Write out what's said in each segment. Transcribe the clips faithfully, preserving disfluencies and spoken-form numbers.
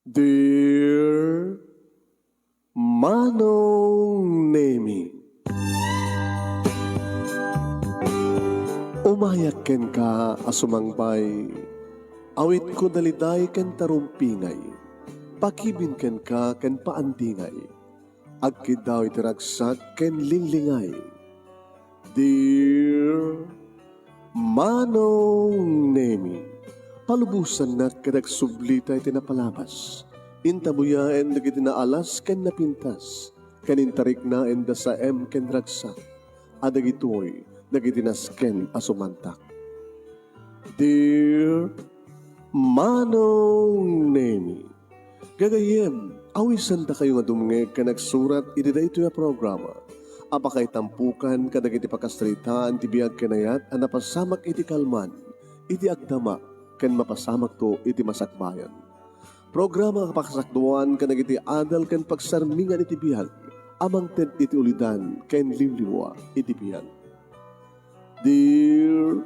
Dear Manong Nemi, umayak kenka a sumangbay, awitko daliday ken tarumpingay, pakibin kenka ken paandingay, agkiddaw iti ragsak ken linglingay. Dear Manong Nemi, palubosannak ket agsublita iti napalabas. Intabuyaen dagiti naalas ken napintas, ken intariknaen da saem ken ragsak, a dagitoy dagiti nasken a sumantak. Dear Manong Nemi, gagayyem, awisandakayo nga dumngeg ken agsurat iti daytoy a programa a pakaitampukan kadagiti pakasaritaan ti biag ken ayat a napasamak iti kalman, iti agdama, ken mapasamakto iti masakbayan. Programa a pakasakduan kadagiti adal ken pagsarmingan iti biag a mangted iti ulidan ken liwliwa iti biag. Dear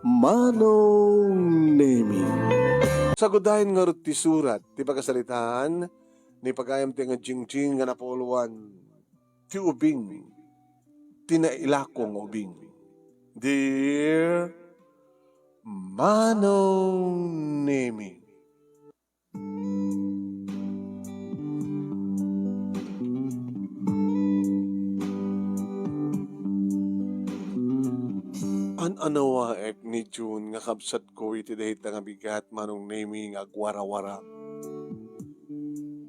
Manong Nemi. Sagudayen ngarud ti surat ti pakasaritaan ni pagayam ti nga jingjing nga napuloan ti ubing, ti nailako nga ubing. Dear Manong Nemi. An-anawaek ni June nga kabsatko iti dayta nga bigat, Manong Nemi, nga agwarawara.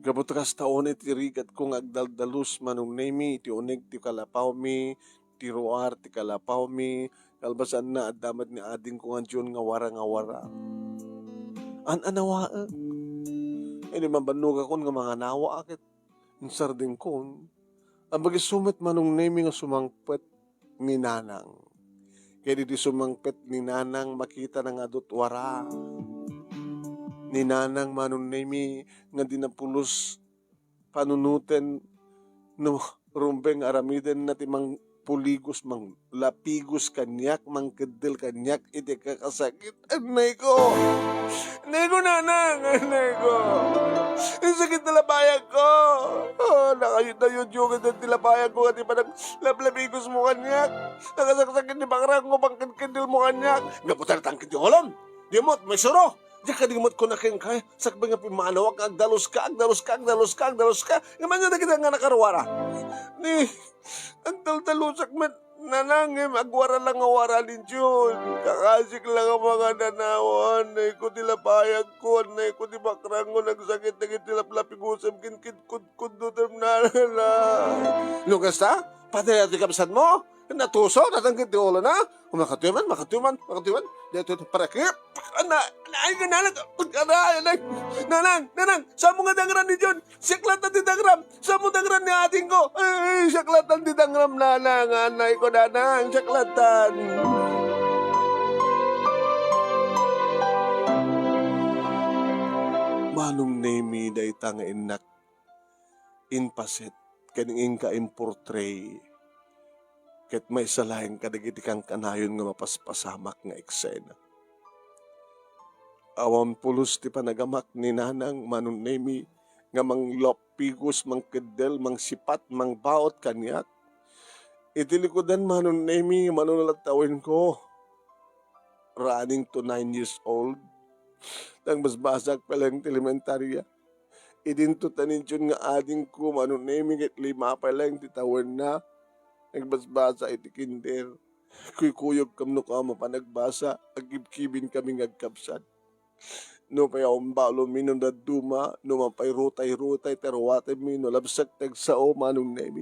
Gapu ta kasta unay ti rigatko nga agdaldalus, Manong Nemi, iti uneg ti kalapawmi, ti ruar ti kalapawmi, kalpasanna, adda met ni adingko nga June nga wara nga wara. An-anawaek. Idi mabannogakon nga manganawa ket insardengkon, abagiso met, Manong Nemi, nga sumangpet ni Nanang. Ket idi sumangpet ni Nanang, makitana nga adut wara ni Nanang, Manong Nemi, nga di napulos panunoten no rumbeng aramidenna ti mangpuligos, manglapigos kaniak, mangkeddel kaniak iti kakasakit. Annayko! Annayko, Nanang! Annayko! Ang sakit na labayagko! Oh, nakayod-ayod yung edad ti labayagko nga ti panaglaplapigos mo kaniak. Nakasaksakit ni bakrangko, pangkedkeddel mo kaniak. Gapu ta natangked ti ulom. Di mo, may suro. Diak kadi met kuna kenka, sakbay nga pimmanawak nga agdaluska, agdaluska, agdaluska, agdaluska. Ngem ania dagiti nga nakaruara? Ni, agdaldalusak met, Nanang, ngem agwara la nga wara ni June. Kakasik la nga mangananawa, annayko ti labayagko, annayko ti bakrangko, nagsakit dagiti laplapigosem ken kidkudkuddotem, Nanang. No kasta, patay ti kabsatmo? Natuso, natangked ti ulona. Makatuy man, makatuy man, makatuy man. Dito, dito, parakip. Ana, ana, ay, nanang, nanang, nanang, nanang, saan mo nga dangram ni June? Siak latta ti dangram. Saan mo dangram ni adingko? Ay, siak latta ti dangram, Nanang. Annayko, Nanang, siak latta. Manong Nemi, dayta nga innak impaset ken inka importray, ket maysa laeng kadagiti kankanayon nga mapaspasamak nga eksena. Awan pulos ti panagamak ni Nanang, Manong Nemi, nga manglapigos, mangkeddel, mangsipat, mangbaot kaniak. Iti likudan, Manong Nemi, mano nga latta wenno, running to nine years old. Nagbasbasak pay laeng ti elementarya. Idinto ta ni June nga adingko, Manong Nemi, ket lima pay laeng ti tawenna. Nagbasbasa iti kinder. Kuykuyogkam no kua mapan agbasa, agkibkibinkami nga agkabsat. No pay awan balomi, no dadduma, no mapan rutay-rutay ti aruatenmi, no labsak ti agsao, Manong Nemi.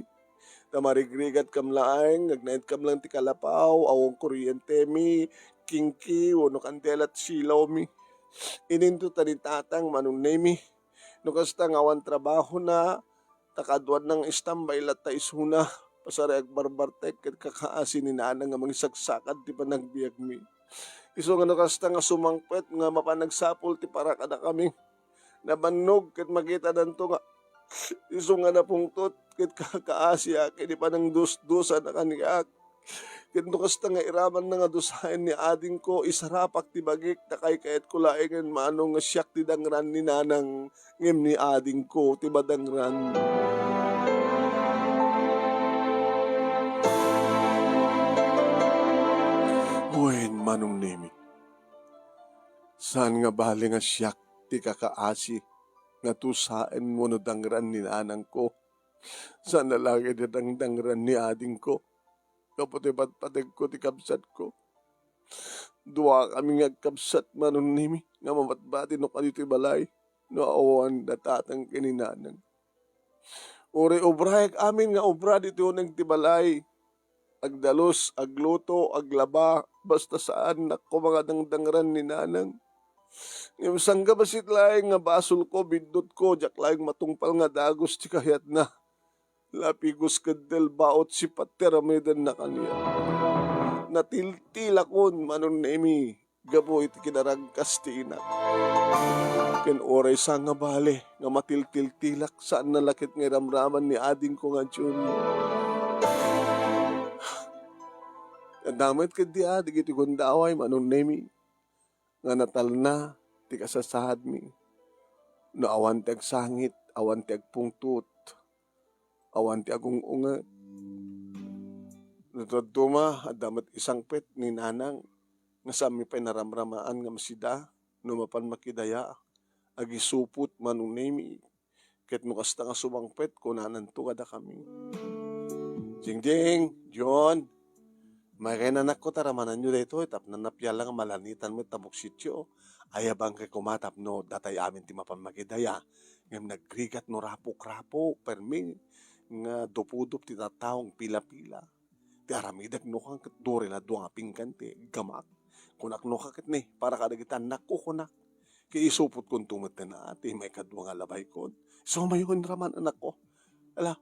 Ta marigrigatkam laeng, agnaedkam laeng ti kalapaw, awan kuryentemi, kingki, wenno kandela ti silawmi. Idinto ta ni Tatang, Manong Nemi. No kasta nga awan trabahona, ta kaduana nga istambay latta isuna, pasaray agbarbartek ket kakaasi ni Nanang nga mangisaksakad ti panagbiagmi. Isu nga no kasta nga sumangpet nga mapan agsapul ti para kadakami. Nabannog ket makitadanto nga isu nga napungtot ket kakaasiak iti panangdusdusana kaniak. Ket no kasta nga iramanna nga dusaen ni adingko, isarapak ti bagik, ta kaykayatko laengen manong nga siak ti dangran ni nanang, ngem ni adingko ti madangran. Wen, Manong Nemi, saan nga bale nga siak ti kakaasi nga dusaen wenno dangran ni nanangko. Saan a la nga dangdangran ni adingko. Gapu ti patpategko ti kabsatko. Duakami nga agkabsat, Manong Nemi, nga mabatbati no kadi ti balay, no awan da tatang ken ni nanang. Uray ubraek amin nga obra ditoy uneg ti balay. Agdalus, agluto, aglaba, basta saannak koma nga dangdangran ni nanang. Ngem sangga bassit laeng nga basolko, biddutko, diak laeng matungpal nga dagus ti kayatna. Lapigos ket delbaot sipat ti aramidennakon. Natiltilakon, Manong Nemi, gapu iti kinaragkas ti inak. Ken uray saan nga bale nga matiltiltilak, saan a la ket nga iramraman ni adingko nga Jun. Adda met ketdi a dagiti gundaway, Manong Nemi, nga natalna ti kasasaadmi. No awan ti agsangit, awan ti agpungtot, awan ti agung-unget. No dadduma, adda met isangpet ni nanang nga saanmi pay naramramaan nga masida no mapan makidaya, agisupot, Manong Nemi, ket no kasta nga sumangpet, kunananto kadakami. Jingjing, John, maikay nanakko ta ramananyo daytoy tapno napiala nga malanitan met ta buksityo. Ayabangkay koma tapno datay amin ti mapan makidaya, ngem nagrigat no rapok-rapok, permi nga dupudup ti tattao, pila-pila. Ti aramidek no kan ket duri la dua nga pinggan ti gamak. Kunak no ka ket ni, para kadagiti annakko, kunak. Ket isupotkonto met ti maikadua nga labaykon. Isu mayon raman, anakko. Ala,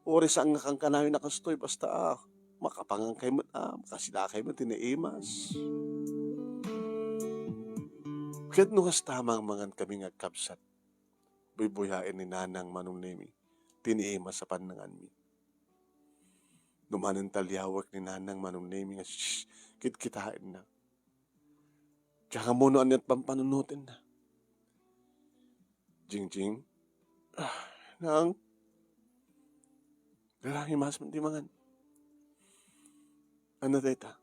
uray saan nga kankanayon a kastoy, basta, ah, makapangangkay met, ah, makasidakay met ti naimas. Ket no kasta, mangmangan kami nga agkabsat, buybuyaen ni Nanang, Manong Nemi, ti naimas a pannanganmi. No manen ta liawek ni Nanang, Manong Nemi, nga, shh, kitkitaenna. Diak ammo no aniat pampanunotenna. Jingjing? Ah, Nang? Dara, imas man ti mangan. Ania dayta?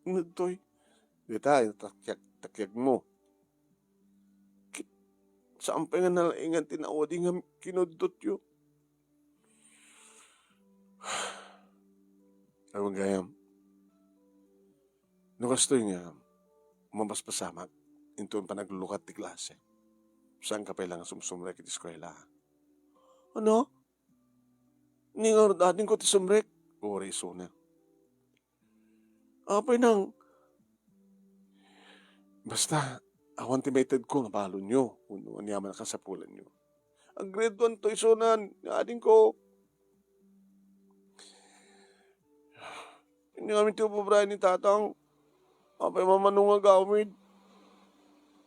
Ania daytoy? Dayta, takiag-, takiagmo. Ki-, saan pay nga nalaingan ti naudi nga kinuddotyo? Awan gayam. No kastoy nga, mapaspasamak inton panaglukat ti klase. Saanka pay la nga sumsumrek iti eskuela. Ano? Ni ngarud adingko ti sumrek? Uray isuna. Apay nang, basta, awan ti maitedko nga balonyo, wenno aniaman a kasapulanyo. Ag-grade one to isunan, nga adingko. Ania ngamin ti ububraen ni Tatang? Apay mamano nga agawid?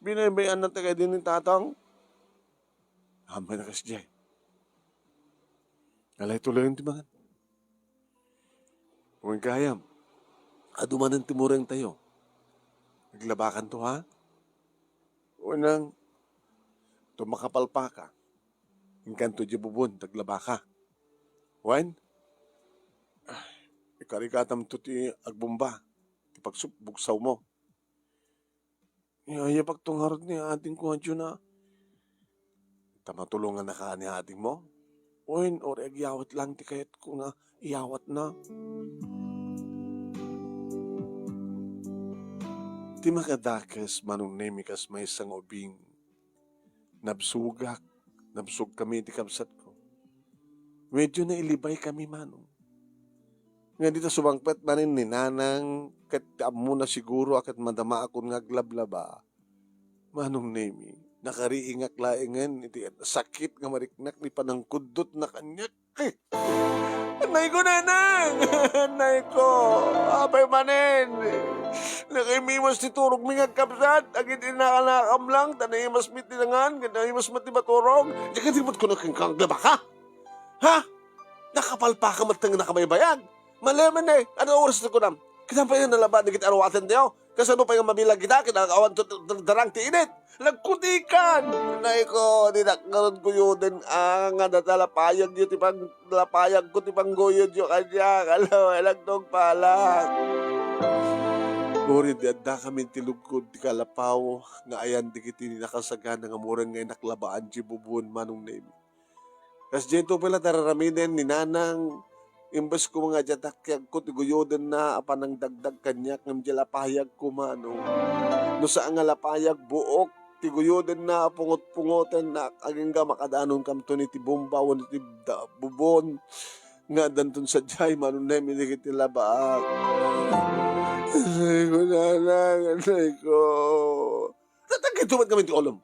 Binaybay-anna ti kadi ni Tatang? Ammay na kasdiay. Alay tuloyen ti mangan. Wen gayam, adu manen ti murengtayo. Aglabakanto, ha? Wen nang, to makapalpaka. Inkanto diay bubon, taglabaka. Wen, ikarigatamto ti agbomba, ti pagsubbugsawmo. Iyayapak to ngarud ni adingko nga Jun a. Ta matulongannaka ni adingmo? Wen, uray agyawat lang ti kayatko nga iyawatna. Ti makadakes, Manong Nemi, kas maysa nga ubing. Nabsogak, nabsogkami iti kabsatko. Medyo nailibaykami, Manong. Nga dita sumangpet manen ni Nanang, ket ammona siguro a ket madamaakon nga aglablaba. Manong Nemi, nakariingak laengen iti sakit nga mariknak ni panangkuddotna kaniak. Ay! Anay ko, Nanang! Anay ko! Apay manen! Nakimimas ti turogmi nga agkabsat, agid inakanakam lang, ta naimas mi ti nangan, ket naimas met ti maturog. Diak iti met kunak kenka nga aglabaka? Ha? Nakapalpaka met nga nakabaybayag. Mali man, eh. Ano oras ti kunam? Kita pay nga nalaba dagiti aruaten tayo. Kasano pay nga mabilang kita? Kinakawan to darang ti init. Nagkutikan! Nay ko, dinak ngarud guyoden, ah, nga natalapayag yo ti pang-, lapayag ko ti pangguyod yo kaniak. Ala, walang tungpalak. Uray di adda kami ti lugkod ti kalapaw nga ayan dagiti nakasagana nga murang nga inaklabaan ti bubon, Manong Nemi. Kas diay to pala tararamiden ni Nanang, imbes koma nga diay takyagko ti guyodenna a panangdagdag kaniak ngem diay lapayag koma, no? No saan nga lapayag, buok ti guyodenna a pungot-pungotennak, agingga makadanon kamton iti bomba wenno iti da-, bubon nga addanton sadiay, Manong Nemi, dagiti labaak. Anay ko, Nanang, anay ko. Tatagay tumat kami ti ulom.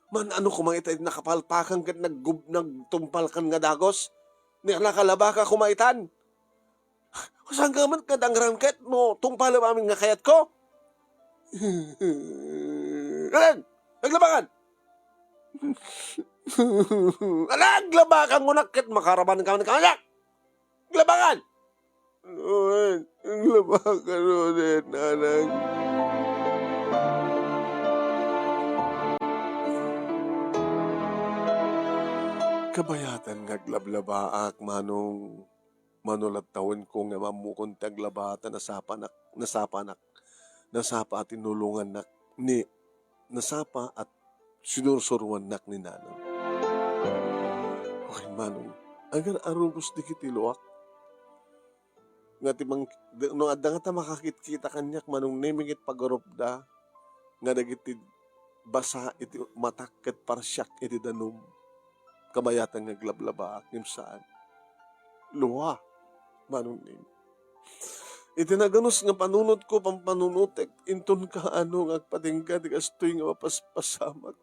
Man-ano koma ita iti nakapalpakan ket naggub-, nagtungpalkan nga dagus? Ni nakalabaka koma itan? Saan ka man kadangrangket no tungpalem amin nga kayatko? Alan! Naglabakan! Alan! Naglabakan ko na ket makaraman ka man kaniak! Naglabakan! Uy, naglabakan ulit, Nanang. Kabayatan nga aglablabaak, Manong, mano latta wenno nga mammukon ti aglaba ta nasapanak, nasapanak, nasapa a tinulongannak ni, nasapa a sinursuroannak ni Nanang. Uy, Manong, agar-arugos dagiti luak. Nga ti mang-, de-, no adda ngata makakitkita kaniak, Manong Nemi, ket pagarupda nga dagiti basa iti matak ket parsiak iti danum. Kabayatan nga aglablabaak, ngem saan. Lua, Manong Nemi. Iti naganus nga panunotko, pampanunotek, inton kaano nga agpatingga ti kastoy nga mapaspasamak.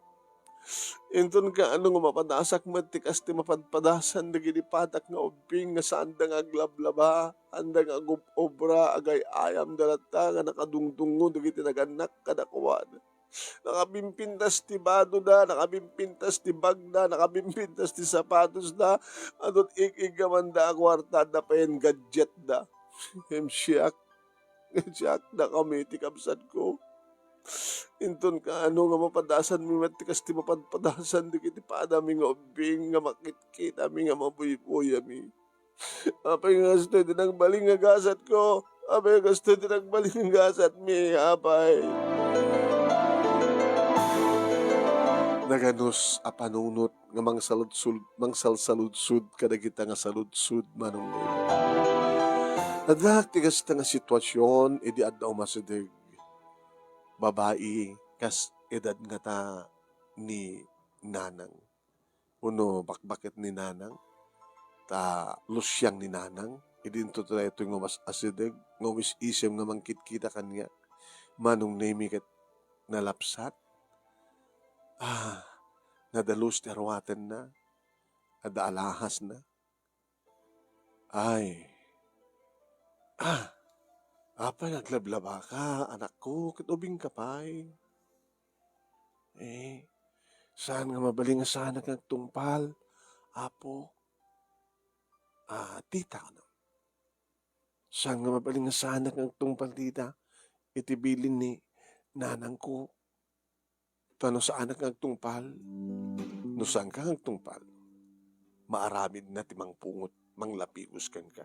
Inton kaano nga mapadasak met ti kas ti mapadpadasan dagiti patak nga ubbing nga saanda nga aglablaba, saanda nga agub-obra, agay-ayamda latta nga nakadungdungngo dagiti nagannak kadakuada. Nakabimpintas ti badoda, nakabimpintas ti bagda, nakabimpintas ti sapatosda, adut ik-iggamanda a kuartada payen gadgetda. Ngem siak, Diak dakami ti kabsatko. Inton kaano nga mapadasanmi met ti kas ti mapadpadasan dagiti padami nga ubbing nga makitkitami nga mabuybuyami. Apay nga kastoy ti nagbalin nga gasatko? Apay nga kastoy ti nagbalin nga gasatmi, apay? Naganus a panunot nga mangsaludsod-, mangsalsaludsod kadagita nga saludsod, Manong Nemo. Adda ti kasta nga situasion idi adda umasideg, babai kas edad ngata ni Nanang. Wenno bakbaket ni Nanang, ta lusiang ni Nanang, idi inton daytoy nga umas-asideg, nga umis-isem nga mangkitkita kaniak, Manong Nemi ket nalapsat. Ah, nadalus ti aruatenna. Adda alahasna. Ay. Ah, apay nga aglablabaka, anakko, ket ubingka pay? Eh, saan nga mabalin nga saanak nga agtungpal, Apo? Ah, tita, ano? Saan nga mabalin nga saanak nga agtungpal, tita? Iti bilin ni nanangko. Ta no saanak nga agtungpal, no saanka nga agtungpal, maaramidna ti mangpungot, manglapigos kenka.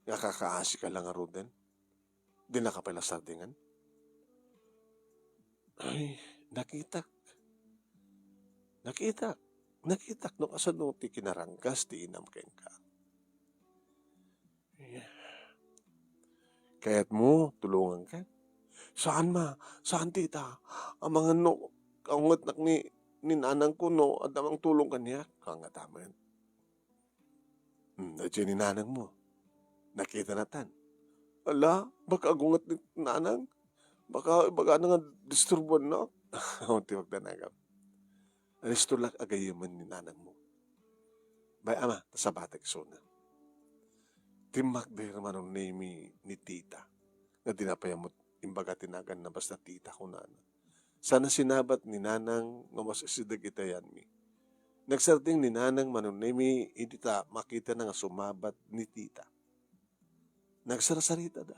Nga kakaasika la ngaruden, dinaka pay la sardengan. Ay, nakitak. Nakitak. Nakitak no kasano ti kinaranggas ti inam kenka. Kayatmo, tulonganka? Saan, ma. Saan, tita. Amangan no, kaungetnak ni, ni nanangko no, adda mangtulong kaniak. Kangataman. Hmm, daytoy ni nanangmo. Nakita natan. Ala, baka agunget ni nanang. Baka ibagana nga disturbuannak. Ti pagdanagam. Alistorlak a gayumen ni nanangmo. Bay, ama, ta sabatek isuna. Timmakder Manong Nemi ni tita, nga di na pay ammo imbaga ti naganna basta tita kunana. Sana sinabat ni nanang nga umas-asideg iti ayanmi. Nagsardeng ni nanang Manong Nemi idi ta makitana nga sumabat ni tita. Nagsarsaritada.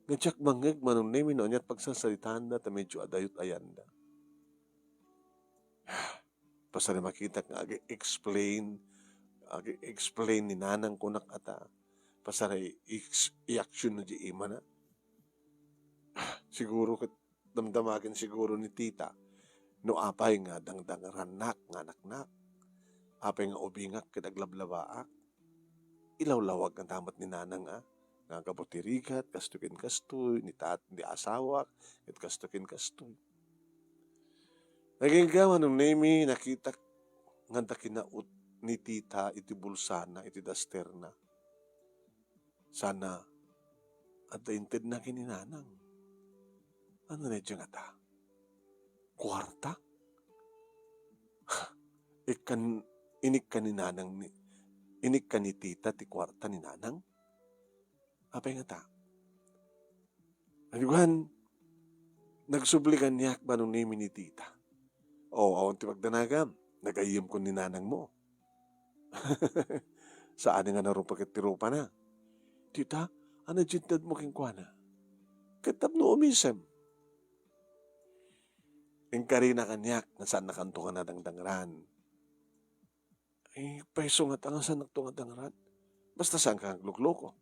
Ngem diak mangngeg, Manong Nemi, no ania ti pagsarsaritaanda ta medyo adayot ayanda. Pasar makitak nga agi-explain, agi-explain ni nanang kunak ata. Pasar i-, i-, i-action na di imana. Siguro ket damdamagen siguro ni tita no apay nga dangdangrannak nga anaknak. Apay nga ubingak ket aglablabaak. Ilawlawag nga damat ni nanang a, nga gapu ti rigat, kastoy ken kastoy, ni tat-, ni asawak, ket kastoy ken kastoy. Nagingga, Manong Nemi, nakitak nga adda kinaut ni tita iti bulsana, iti dasterna. Sana adda intedna ken ni nanang. Ano na diyan ngata? Kuarta? Ikkan, inikkan ni nanang ni, inikkan ni tita ti kuarta ni nanang? Apay ngata? Adugan, nagsubli kaniak, Manong Nemi, ni tita. O, awan ti pagdanagam. Nagayyemko ni nanangmo. Saan nga narupek ti rupana. Tita, ano diyan tedmo kenkuana? Ket tapno umisem. Inkarina kaniak nga saannakanto nga nadangdangran. Eh, paiso ngata nga saannakto nga dangran. Basta saanka nga aglukloko.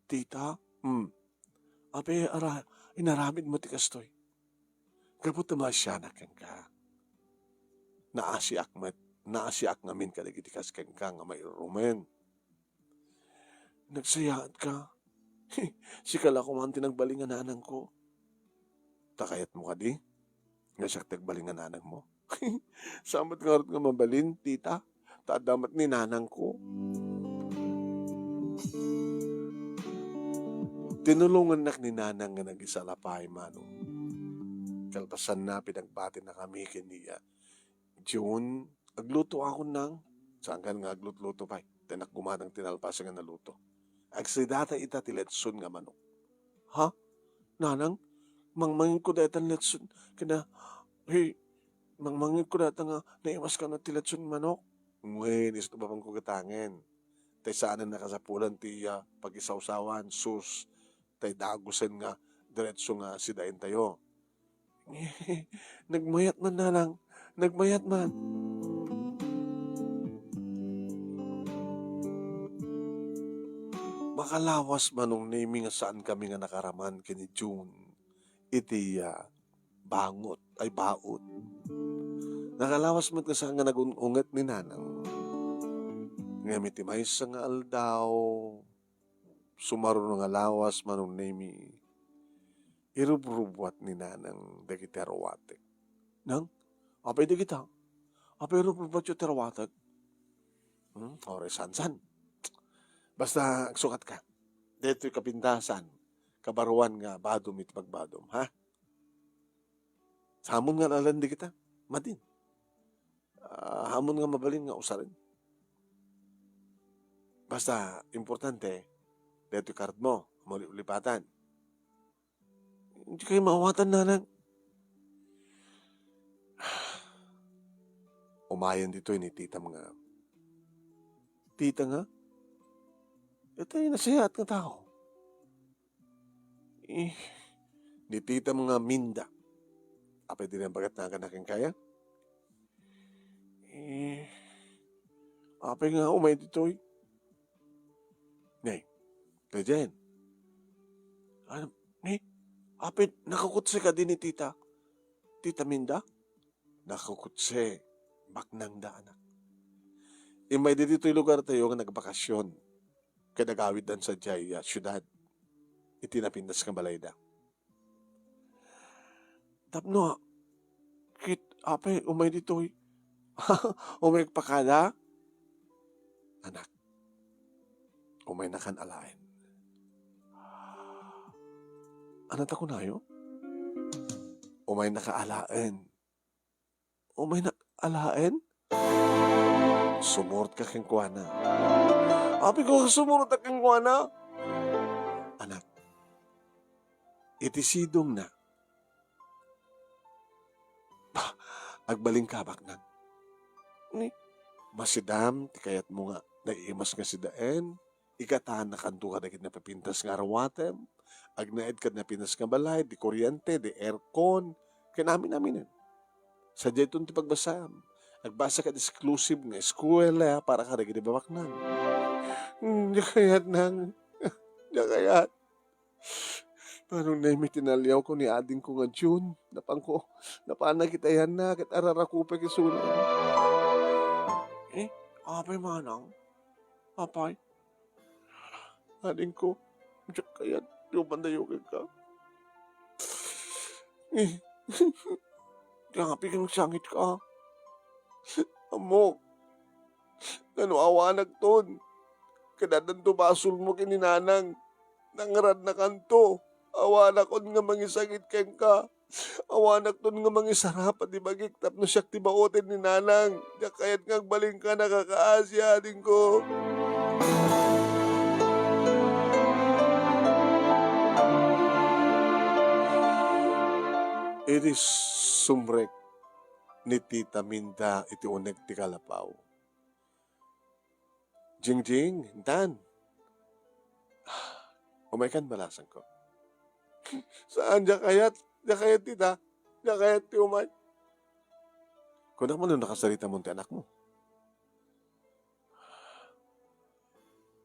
Tita, hmm. Apay, ara-, inaramidmo ti kastoy. Gapu ta maasianak kenka. Naasiak met, naasiak ngamin kadagiti kas kenka nga mairumen. Nagsayaatka. Sika la koman ti nagbalin nga nanangko. Ta kayatmo kadi nga siak ti agbalin nga nanangmo? Saan met ngarud nga mabalin, tita? Ta adda met ni nanangko. Tinulongannak ni nanang nga nagisalapaay, Manong. Kalpasanna, pinagbatinnakami ken ni June, agluto akon nang, sangkan nga aglutluto pay, ta innak gumatang ti nalpas nga naluto. Agsidata ita ti letson nga manok. Ha? Nanang, mangmangitko daytan letson, kina, hey, mangmangitko dayta nga naimaskana ti letson manok? Wen, isu ti mapanko gatangen. Tay saanen a kasapulan ti, ah, pagisawsawan, sus, tay dagusen nga diretso nga sidaentayo. Nagmayat man, nanang. Nagmayat man. Makalawas, Manong Nemi, nga saankami nga nakaraman ken ni June iti, ah, bangot, ay, baut. Nakalawas met nga saan nga nagun-unget ni nanang. Ngem iti maysa nga aldaw, sumaruno nga lawas, Manong Nemi, irubrubbuat ni nanang dagiti aruatek. Nang, apay dagita? Apay irubrubbuatyo ti aruatek? Hmm, uray sansan. Basta agsukatka. Daytoy kapintasan, kabaruan nga badom iti pagbadom, ha? Saamon nga alaen dagita? Madin. Ah, amon nga mabalin nga usaren. Basta, importante, daytoy card mo, mauli-ulipatan. Dikay maawatan, nanang. Umayen ditoy ni titam nga. Tita nga? Itoy nasayaat nga tao. Eh, ni titam nga Minda. Apay di nang bagat na kankaya? Eh, apay nga umay ditoy? Nay, kay Jen. Ano, ni? Apay, nakakutse kadi ni tita? Tita Minda? Nakakutse, baknangda, anak. Immay ditoy lugar tayo nga nagbakasyon. Ket agawiddan sadiay a siudad iti napintas nga balayda. Tapno, ket, apay, umay ditoy. Umay agpakada? Anak, umaynakan alaen. Ano ta kunayo? Umaynaka alaen. Umaynak alaen? Sumurotka kenkuana. Apay ko sumurotak kenkuana? Anak, iti sidongna. Bah, agbalinka, baknang. Ni, masidam ti kayatmo nga naimas nga sidaen. Igataannakanto kadagiti napapintas nga aruatem, agnaed kad napintas nga balay, di kuryente, di aircon, ken amin-aminen. Sadiayton ti pagbasam. Agbasa kad exclusive nga eskuela para kadagiti babaknang. Hmm, diak kayat, nang. Diak kayat. Manong Nemi ti naliawko ni adingko nga June. Napanko, napanak iti ayanna ket araraku pay isuna. Eh, apay manang? Apay? Adingko, diak kayat ti umandayo kenka. Eh, ti apay ket agsangitka. Ammok, nga no awanakton, ket addanto basolmo ken ni nanang, nangradnakanto. Awanakon nga mangisangit kenka. Awanakton nga mangisarap a di bagik tapno siak ti baoten ni nanang. Diak kayat nga agbalinka, nakakaasi, adingko. Idi sumrek ni Tita Minda iti uneg ti kalapaw, "Jingjing, intan. Umaykan balasangko." "Saan, diak kayat. Diak kayat, tita. Diak kayat ti umay." "Kunak man no nakasaritamon ti anakmo.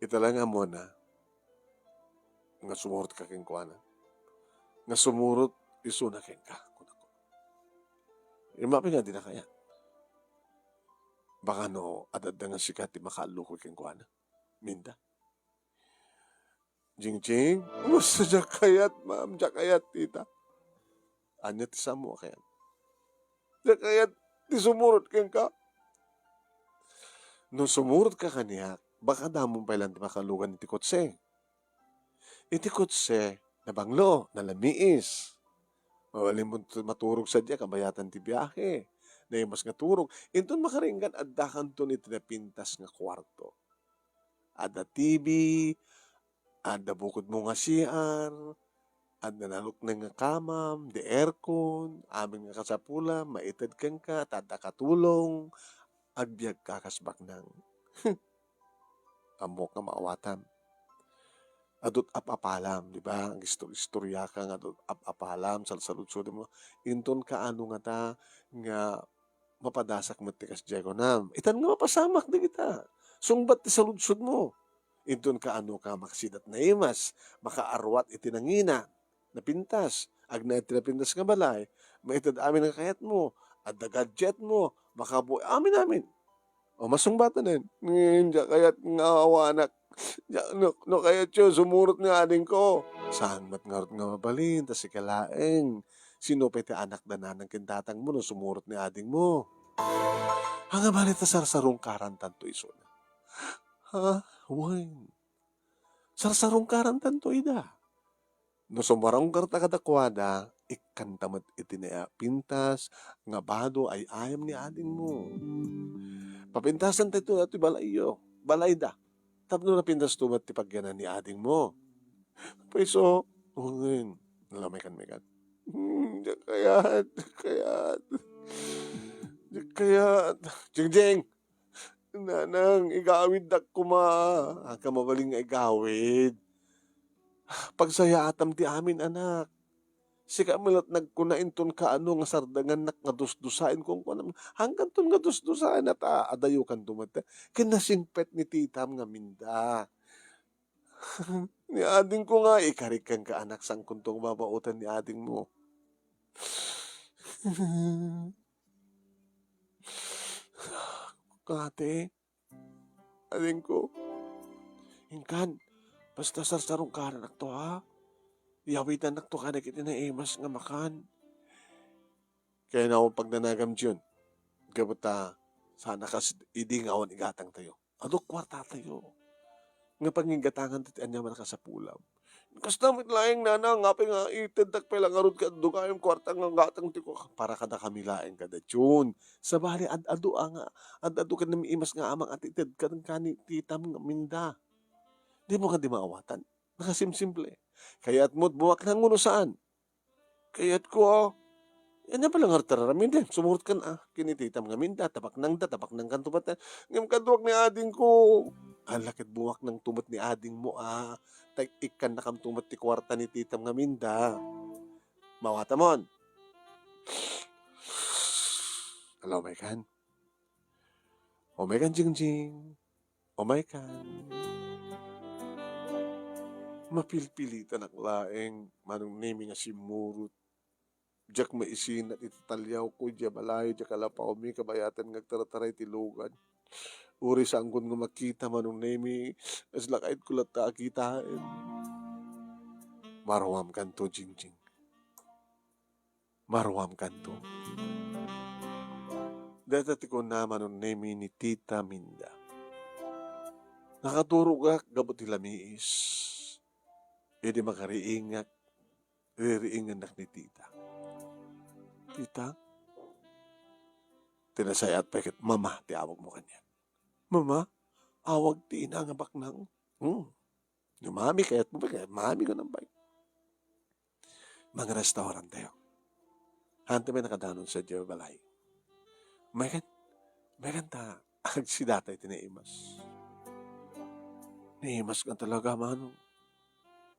Ita la nga ammoanna nga sumurotka kenkuana. Nga sumurot isuna kenka," kunak. "Immapay nga dina kayat. Baka no adda nga sika ti makaallukoy kenkuana, Minda." "Jingjing, basta diak kayat, ma'am, diak kayat, tita." "Ania ti saanmo a kayat?" "Diak kayat ti sumurot kenka." "No sumurotka kaniak, baka adda pay laeng ti makalugan iti kotse. Iti kotse, nabanglo, nalamiis. Mabalinmo maturog sadiay, kabayatan ti biahe. Naimas nga turog. Inton makaringgan, addakanton iti napintas nga kuarto. Adda T V, adda bukodmo nga C R, adda narukneng nga kamam, di aircon, amin nga kasapulam, maited kenka, ta adda katulong, agbiagka kas baknang." Ammok nga maawatam. Adut ap-apalam, di ba? Agistor-istoriaka nga adut ap-apalam, salsaludsodem. Inton kaano ngata nga mapadasak met ti kasdiay kunam. Itan nga mapasamak dagita. Sungbat ti saludsodmo. Inton kaano ka makasidat naimas, makaarruat iti nangina, napintas, agnaed ti napintas nga balay, maited amin nga kayatmo, adda gadgetmo, makabuhi, amin-amin. O, masungbatanen, ngem diak kayat nga awanak. Diak, no, no kayatyo, sumurot ni adingko. Saan met ngarud nga mabalin, ta sika laeng. Sino pay ti anakda nanang ken tatangmo no sumurot ni adingmo? Ania bale ta sarsarungkarantanto isuna? Ha? Wen. Sarsarungkarantanto ida. No sumarungkarta kadakuada, ikkanta met iti napintas nga bado ay-ayam ni adingmo. Papintasanta iti balayyo, balayda. Tapno napintasto met ti pagyanan ni adingmo. Paiso, wen, nalamaykan-maykan. Hmm, diak kayat, diak kayat. Diak kayat. Jingjing! Nanang, igawiddak koma. Ania mabalin nga igawid? Pagsayaatam ti amin, anak. Sika met laeng nagkuna inton kaano nga sardengannak nga dusdusaen, kunkunam. Hangganton nga dusdusaen, ta adayokanto met. Ken nasingpet ni titam nga Minda. Ni adingko nga, ikarik kenka, anak, saankonto nga babaoten ni adingmo. Ate, adingko. Inkan, basta sarsarungkarannakto, ha? Iyawidannakto kadagiti naimas nga makan. Kayatmo pagnanagam, Jun. Gapu ta, saan a kas idi nga awan igatangtayo. Adu kuartatayo. Nga pangiggatangan ti aniaman a kasapulam. Kasta met laeng, nanang, apay nga iteddak pay la ngarud ket adu gayam kuarta nga gatang ti ku-, para kadakami laeng kada June. Sabali, ad-adu a nga, ad-adu ket naimas nga amang a ti ited ken kani titam nga Minda. Dimo kadi maawatan? Nakasimsimple. Kayatmo ti bumaknang wenno saan? Kayatko, a. Ania pay la ngarud ti aramiden? Sumurot kan, a, ken ni titam nga Minda, ta baknangda, ta baknangkanto met. Ngem kaduak ni adingko. Ala ket bumaknangto met ni adingmo a, ta ikkannakamto met ti kuarta ni titam nga Minda. Mawatamon. Ala, umaykan. Umaykan, Jingjing. Umaykan. Mapilpilitanak laeng, Manong Nemi, nga simmurot. Diak maisinat iti taliawko idiay balay, diak alapawmi kabayatan nga agtartaray ti lugad. Uray saanko nga makita, Manong Nemi, kasla kayatko latta a kitaen. Maruamkanto, Jingjing. Maruamkanto. Dayta ti kuna, Manong Nemi, ni Tita Minda. Nakaturogak gapu ti lamiis. Idi makariingak, ririingannak ni Tita. Tita? Ti nasayaat pay ket Mama ti awagmo kaniak. Mama? Awag ti ina nga baknang? Hmm. No Mami kayatmo pay, kayat Mami ko nang bay. Mangrestauranttayo. Hantay met nakadanon sadiay balay. Umaykan, umaykan ta agsidata iti naimas. Naimas nga talaga, Manong.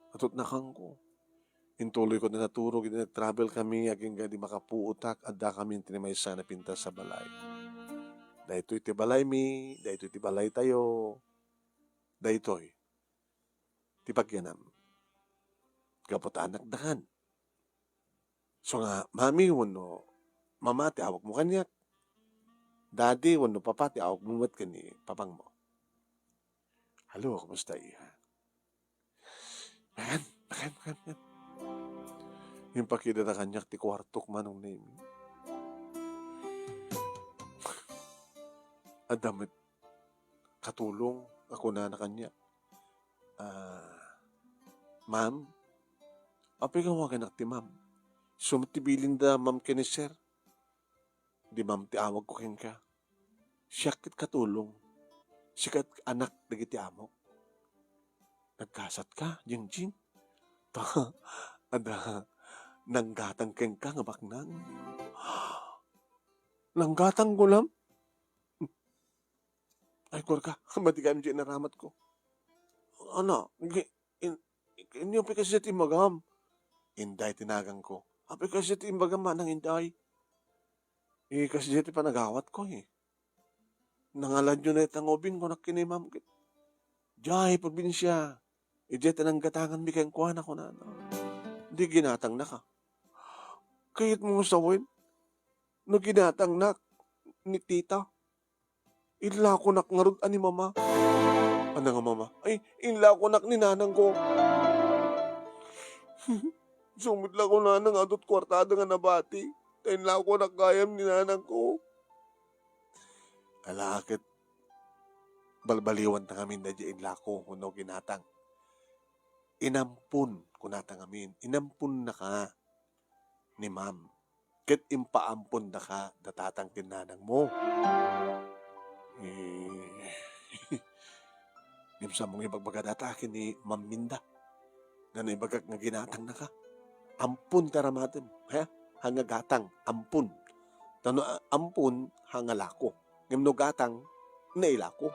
Atutnakanko. Intuloyko ti naturog idi nag-travel kami, agingga idi makapuotak, adda kami iti maysa a napintas a balay. Daytoy ti balaymi, daytoy ti balaytayo. Daytoy ti pagyanam. Gapu ta anakdakan. So nga, Mami wenno Mama ti awagmo kaniak. Daddy wenno Papa ti awagmo met ken ni papangmo. Hello, kumusta, iha? Ayan, ayan, ayan, ayan. Impakidana kaniak ti kuartok, Manong Nemi. Adda met katulong a kunana kaniak. Ah, "Ma'am, apay nga awaganak ti ma'am? Isu met ti bilinda, ma'am, ken ni sir. Di ma'am ti awagko kenka. Siak ket katulong. Sika ket anak dagiti amok." "Nagkasatka, Jingjing? Ta adda nanggatang kenka nga baknang." "Nanggatang, kunam?" Ay, kuarka, madi gayam diay inaramatko. Ana, gi-, in-, inyo, apay kasdiay ti imbagam? Inday ti naganko. Apay kasdiay ti imbagam, manang Inday? Eh, kasdiay ti panagawatko, eh. Nangalanyo na ita nga ubing, kunak ken ni ma'am, ket diay probinsia. Idiay ta nanggatanganmi kenkuana, kunana. Di ginatangnaka. Kayatmo nga sawen? No ginatangnak ni tita, inlakonak ngarud a ni mama. Ano nga mama? Ay, inlakonak ni nanangko. Sumit la kunana nga adut kuartada nga nabati. Ta inlakonak gayam ni nanangko. Ala ket balbaliwanta ngamin daydiay inlako wenno ginatang. Inampon, kunata ngamin, inamponnaka ni ma'am. Ket impaampondaka da tatang ken nanangmo. Eh, ngem saan mo nga ibagbaga data ken ni Ma'am Minda nga naibagak nga ginatangnaka? Ampon ti aramatem, ha? Ha nga gatang, ampon. Ta no, a-, ampon, ha nga lako. Ngem no gatang, nailako.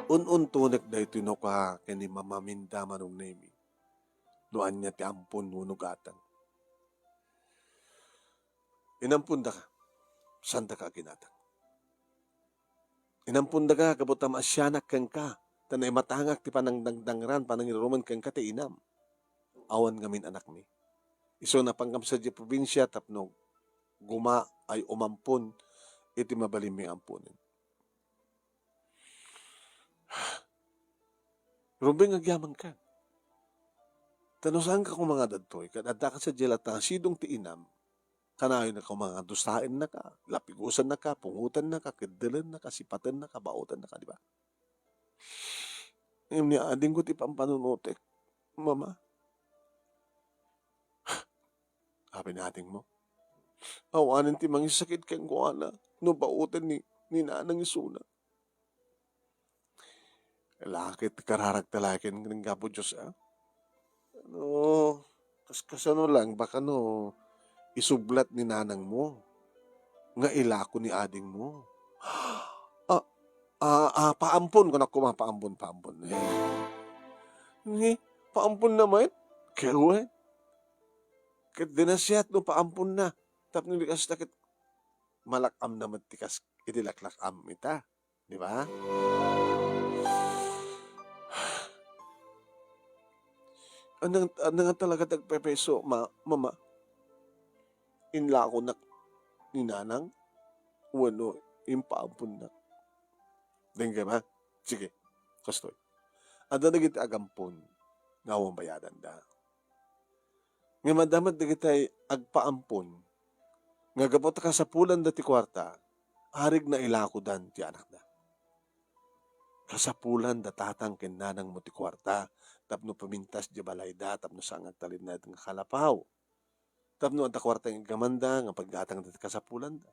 Un-untonek daytoy no ka ken ni Mama Minda, Manong Nemi. No ania ti ampon wenno gatang. Inampondaka, saandaka a ginatang. Inampondaka gapu ta maasianak kenka, ta naimatangak ti panangdangdangran, panangirurumen kenka ti inam. Awan ngamin anakmi. Isu napangkam sadiay probinsia tapno gumaay umampon iti mabalinmi nga amponen. Rumbeng, agyamanka. Ta no saanka koma nga adtoy, ket addaka sadiay latta nga sidong ti inam, kanayonka koma nga dusaennaka, lapigusannaka, pungotannaka, keddelennaka, sipatennaka, baotennaka, di ba? Ngem ni adingko ti pampanunotek, Mama. Apay ni adingmo? Awanen ti mangisakit kenkuana no baoten ni, ni nanang isuna. Ala ket kararagta la ken, ken Apo Dios, a? No, kas-, kasano lang, baka no isublat ni nanangmo nga ilako ni adingmo. Ah, ah, ah, paampon, kunak koma, paampon, paampon. Eh. Ni, paamponna met? Kewen. Ket di nasiat no paamponna. Tapno di kasta ket malak-amna met ti kas-, idi laklak-am ita. Di ba? Anang, anang talaga ti agpepeso, ma-, mama? Inlakonak ni nanang? Wenno impaamponnak? Dengge, ma? Sige, kastoy. Adda dagiti agampon nga awan bayadanda. Ngem adda met dagiti agpaampon nga gapu ta kasapulanda ti kuarta, arig nailakodan ti anakda. Kasapulanda tatang ken nanangmo ti kuarta tapno pamintas diay balayda tapno saan nga agtalinaed nga kalapaw. Tapno adda kuarta nga iggamanda nga paggatangda ti kasapulanda.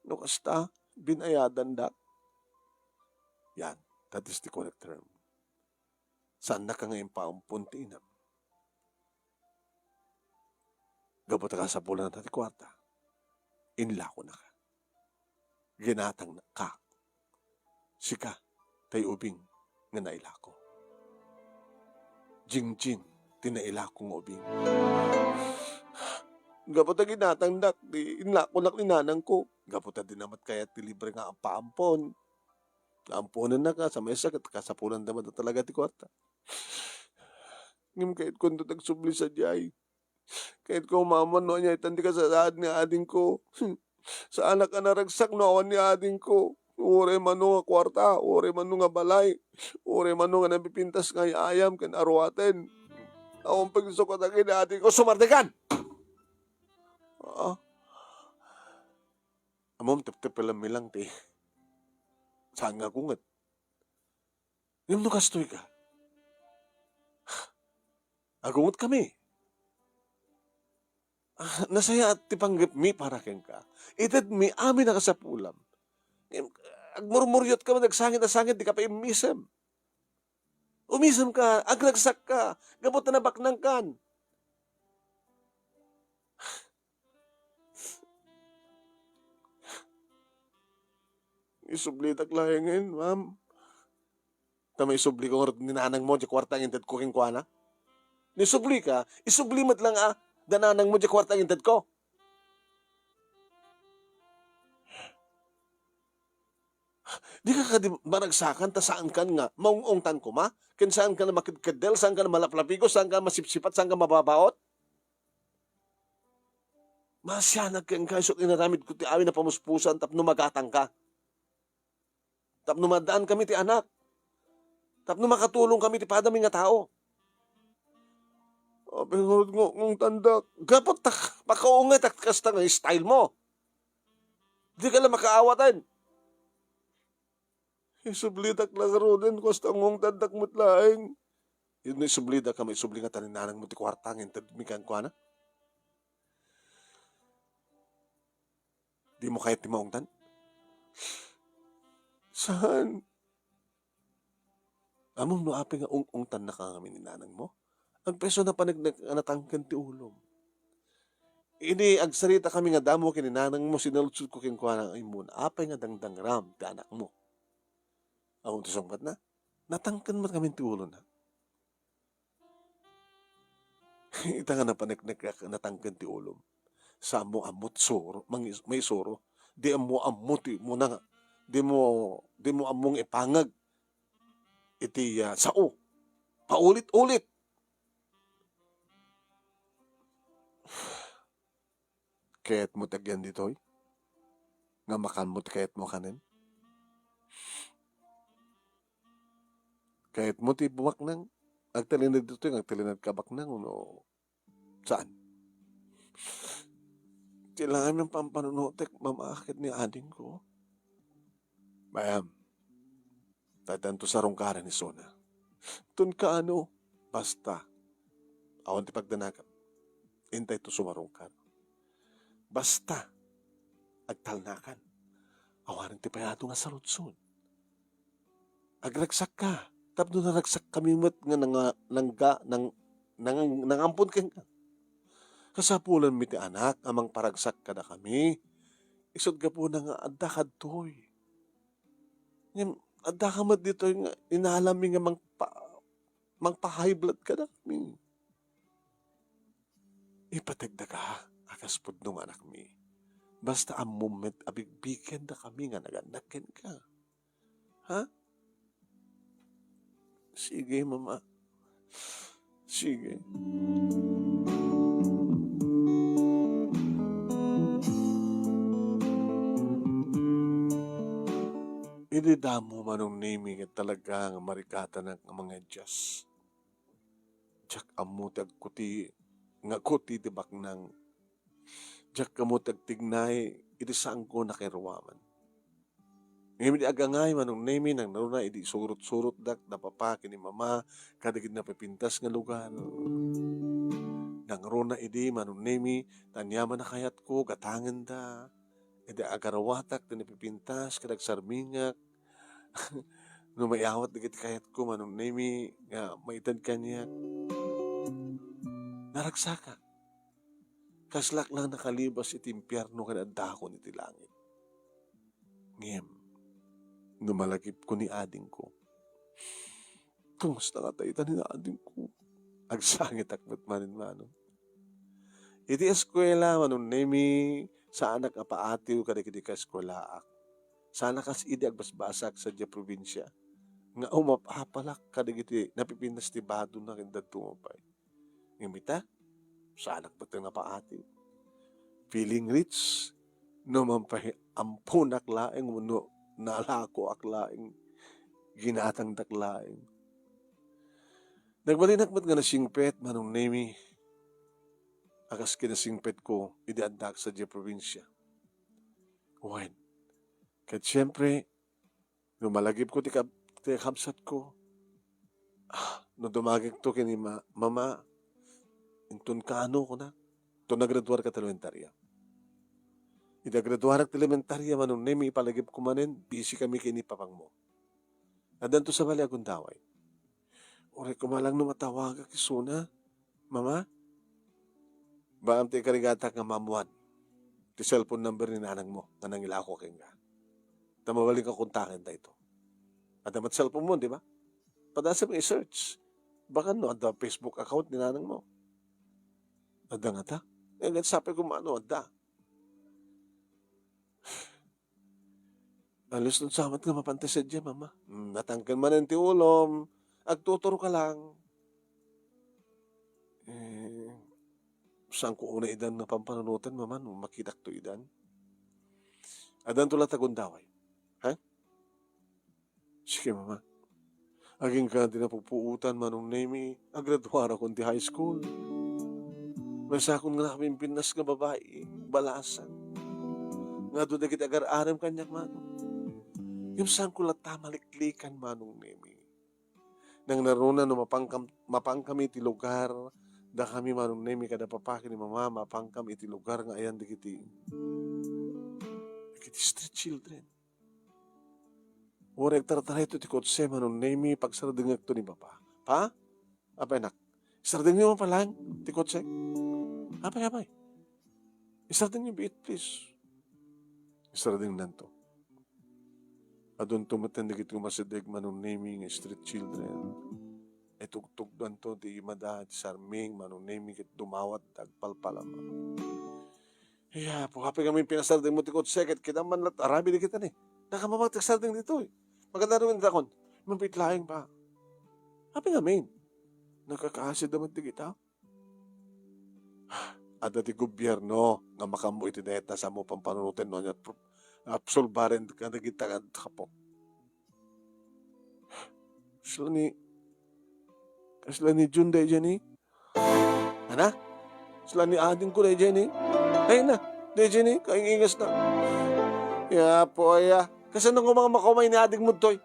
No kasta, binayadandak. Yan, that is the correct term. Saannaka nga impaampon ti inam. Gapu ta kasapulanda ti kuarta, inlakonaka. Ginatangka. Sika, tay ubing nga nailako. Jingjing, ti nailako nga ubing. Gapu ta ginatangdak, di inlakonak ni nanangko. Gapu ta di na met kayat ti libre nga paampon. Amponennaka, sa maysa ket kasapulanda met talaga ti kuarta. Ngem kayatko ti agsubli sadiay. Kayatko maammo no ania itan ti kasasaad ni adingko. Saanak a naragsak no awan ni adingko. Uray mano nga kuarta, uray mano nga balay, uray mano nga napipintas nga ay-ayam ken aruaten. Awan pagsukat ken ni adingko. Sumardikan! Ah. Ammom, teptepelem mi lang ti saan nga agunget. Ngem no kastoy ka, agungetkami. Ah, nasayaat ti panggepmi para kenka. Itedmi amin a kasapulam. Ngem, agmurmuriot ka man, agsangit a sangit, di ka pay immisem. Umisem ka, agragsak ka, gapu ta nabaknang kan. Isublitak laengen, ma'am. Ta maisubli ko ngarud ni nanangmo, di kuarta nga intedko kenkuana. Ni subli ka, isubli met lang a, da nanangmo, di kuarta nga intedko. Di ka kadi maragsakan ta saan kan nga maung-ungtan koma? Ken saan kan makedkeddel, saan kan malaplapigo, saan kan masipsipat, saan kan mababaot? Masianag kenka isu ti inaramidko ti amin a pamuspusan tapno magatangka. Tapno maaddaanmi ti anak. Tapno makatulongkami ti padami nga tao. Apay ngarud nga ungtandak? Gapu ta makaungetak kasta nga style mo. Di ka la makaawaten. Isublitak la ngaruden, kasta nga ungtandak met laeng. Isublidak a maisubli nga ta ni nanangmo ti kuarta nga intedmi kenkuana. Dimo kayat ti maungtan? Saan? Ammom no apay nga ung-ungtannaka ngamin ni nanangmo? Agpayso a napaneknek a natangken ti ulom. Idi agsaritakami nga damo ken ni nanangmo, sinaludsodko kenkuana nga immuna, apay nga dangdangram ti anakmo? Ammom ti sungbatna? Natangken met ngamin ti ulona. Ita nga napaneknek a natangken ti ulom. Saanmo ammo ti suro, mangi-, maisuro. Di ammo ammo ti umuna nga, di mo, di mo ammo nga ipangag iti, ah, sao. Paulit-ulit. Kayatmo ti agyan ditoy? Nga makanmo ti kayatmo a kanen? Kayatmo ti bumaknang? Agtalinaed ditoy, nga agtalinaed ka baknang, no? Saan? Ti laeng pampanunotek, mama, ket ni adingko. Mayam, ta ditanto sarungkaren isuna. Ton kaano, basta, awan ti pagdanagam. Intayto sumarungkar. Basta, agtalnakan. Awanen ti payado nga saludsod. Agragsak ka, tapno naragsak kami met nga nanga-, nangga-, nang-, nang-, nangampon kenka. Kasapulanmi ti anak a mangparagsak kadakami, Isut' gapuna nga adda kadtoy. Ngem adda ka met ditoy nga inalammi nga mangpa-, mangpa-high blood kadakami. Ipateg daka a kas pudno nga anakmi. Basta ammom met a bigbigen dakami nga nagannak kenka. Ha? Sige, Mama. Sige. Idi damo, Manong Nemi, ket talaga nga marigatanak nga mangadjust. Diak ammo ti agkuti, nga kuti ti baknang. Diak ammo ti agtignay iti saanko nakairuaman. Ngem idi agangay, Manong Nemi, nangruna idi isurot-surotdak da Papa ken ni Mama kadagiti napipintas nga lugar. Nangruna idi, Manong Nemi, ta aniaman a kayatko, gatangenda. Idi agaruatak ti napipintas ket agsarmingak, no maiyawat dagiti kayatko, Manong Nemi, nga maited kaniak, naragsakak. Kaslak lang nakalibas iti impierno ken addakon iti langit. Ngem, no malagipko ni adingko, kasta nga ta ita ni adingko. Agsangitak met manen, Manong. Iti eskuela, Manong Nemi, saanak a paatiw kadagiti kaeskuelaak. Saanak kas idi agbasbasak sadiay probinsia nga umap-apalak kadagiti napipintas ti badona ken dadduma pay. Ngem ita, saanak met nga paatiw. Feeling rich, no man pay amponak laeng wenno nalakoak laeng, ginatangdak laeng. Nagbalinak met nga nasingpet, Manong Nemi, a kas kinasingpetko idi addak sadiay probinsia. Wen, ket siempre, no malagipko ti kab-, ti kabsatko, ah, no dumagikto ken ni ma-, Mama, inton kaano, kuna, inton nagraduarka ti elementaria. Idi agraduarak ti elementaria, Manong Nemi, ipalagipko manen, busy kami ken ni papangmo. Addanto sa bali a gundaway. Uray koma lang no matawagak isuna, Mama, baam ti ikarigatak nga maammuan ti cellphone number ni nanangmo nga nangilako kenka. Ta mabalinka kontaken daytoy. Adda met cellphone mo, di ba? Padasem nga i-search. Baka no adda Facebook account ni nanangmo. Adda ngata? Eh, ket sapay koma no adda. Alusten sa met nga mapanti sadiay, Mama. Hmm, natangken manen ti ulom. Agtuturka lang. Eh, saanko unay idan nga pampanunoten, Mama, no makitakto idan? Addanto latta gundaway. Ha? Sige, Mama. Agingga ti napupuotan, Manong Nemi, agraduarakon ti high school. Maysakon nga nakapimpintas nga babai, balasan. Nga adu dagiti agar-arem kaniak, Manong. Ngem saanko latta maliklikan, Manong Nemi. Nangruna no mapangkam-, mapangkami iti lugar, dakami, Manong Nemi, kada Papa ken ni Mama, mapangkam iti lugar nga ayan dagiti, dagiti street children. Uray agtartaray to ti kotse, Manong Nemi, pagsardengekto ni Papa. Pa? Apay nak? Isardengyo man pay laeng ti kotse? Apay, apay? Isardengyo biit, please. Isardengnanto. Adunto met dagiti umasideg, Manong Nemi, nga street children. Itugtugdanto ti imada iti sarming, Manong Nemi, ket dumawat agpalpalama. Iya, apay ngamin pinasardengmo ti kotse ket kita man lat arabi dagita ni. Nakamabak ti sardeng ditoy. Maganda rin dakon. Mabit laeng pa. Apay ngamin. Nagkakaasid naman ti kita. Adda ti gobierno nga makammo iti dayta sa mo pampanunoten no anya pro-, absolbaren ka dagita nga kapo. Sila ni, sila ni Jun daydiay ni. Ana? Sila ni adingko daydiay ni. Ay na, daydiay ni, kaingingas na. Ya, po, ya. Kasano nga mga makamay ni ading mo, Toy?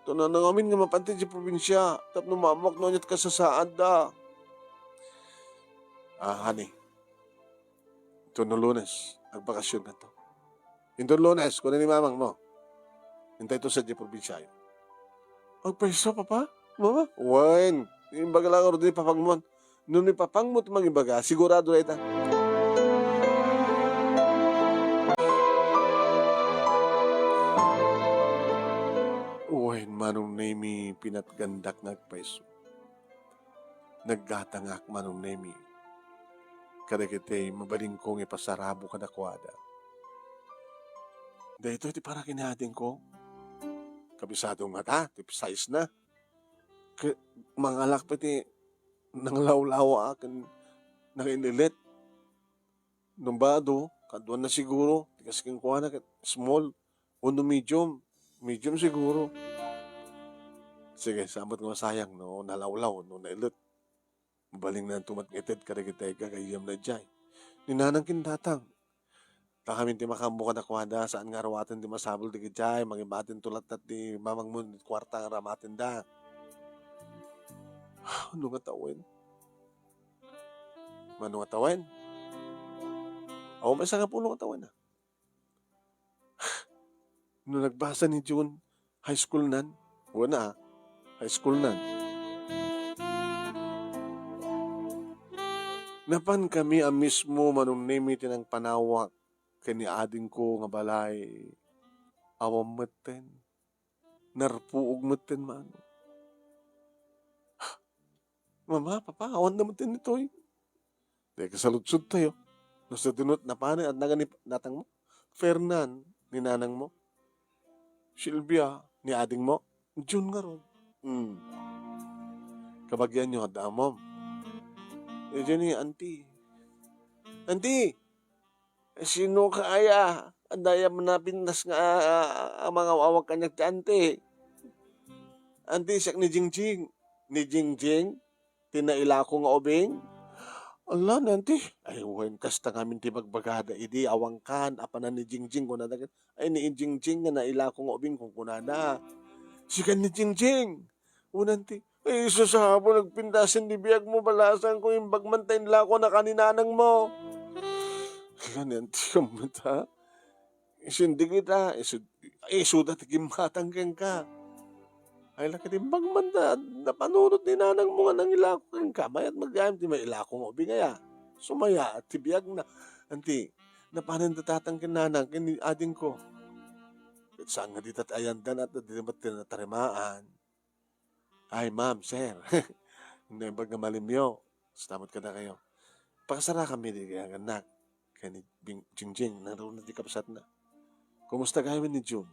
Ito na nangamin nga mapanti di probinsya, tapno maammoak no aniat kasasaad da. Ah, honey. Ito no Lunes, agbakasyon na to. Inton Lunes, kuna ni mamang mo. Intay to sa di probinsyayo. Agpayso, Papa? Mama? Wen, imbaga lang aro di papangmon. No ni papangmo ti mangibaga, sigurado na ita. Ken Manong Nemi, pinatgandak nga agpayso. Naggatangak, Manong Nemi, kadagiti mabalinko nga ipasarabo kadakuada. Daytoy ti para ken ni adingko. Kabisado ngata ti size na. Ke-, mangalak pay ti nanglawlawa ken nanginelet. No bado, kaduana siguro, ti kas kenkuana ket small, wenno medium. Medium siguro. Sige, saan met nga masayang no nalawlaw, no nailet. Mabalinanto met nga ited kadagiti gagayyemna idiay. Ni nanang ken tatang. Ta ngamin ti makaammo kadakuada, saan nga aruaten ti masapul dagiti idiay, mangibatinto latta ti mamangmo iti kuarta nga aruatenda. Mano nga tawen? Mano nga tawen? Awan met sangapulo nga tawen, a. No nagbasa ni June, high school nan. Wen a, high school nan. Napankami a mismo, Manong Nemi, ti nangpanawak ken ni adingko nga balay. Awan metten. Narpuog metten, mano. Mama, papa, awan na metten ditoy. Dayta kasaludsodtayo. No sadino, napanen, adda nga ni tatangmo? Fernan, ni nanangmo? Silvia, ni adingmo? June ngarud. Hmm. Kabagianyo, adda amom. Idiay ni auntie. Auntie! Sino ka aya? Adda aya napintas nga, a, a, a, mangaw-awag kaniak ti auntie. Auntie, siak ni Jingjing. Ni Jingjing? Ti nailako nga ubing? Ala, ni auntie. Ay, wen, kasta ngamin ti bagbagada idi, awankan, apanan ni Jingjing, kunada ket, ay, ni Jingjing nga nailako nga ubing, kunkunada. Sika ni Jingjing. Wen, auntie. Ay, isu sa hapo, nagpintasen ti biagmo, balasangko, imbag man ta inlako na ka ni nanangmo. Ala, ni auntie, kammata. Isu indi kita, isu, isuda ti gimmatang kenka. Ay, la ket imbag man ta, napanunot ni nanangmo nga nangilako kenka, mayat met gayam ti mailako nga ubing aya. Sumaya ti biagna. Auntie, napanen ti tatang ken nanang ken ni adingko. Ket saan nga dita ti ayandan at dita met ti natarimaan. Ay, ma'am, sir. Naimbag nga malimyo. Salamat kadakayo. Pakasarakanmi di kaya nga anak. Ken ni Bing-, Jingjing, nangruna ti kabsatna. Kumusta gayam ni June?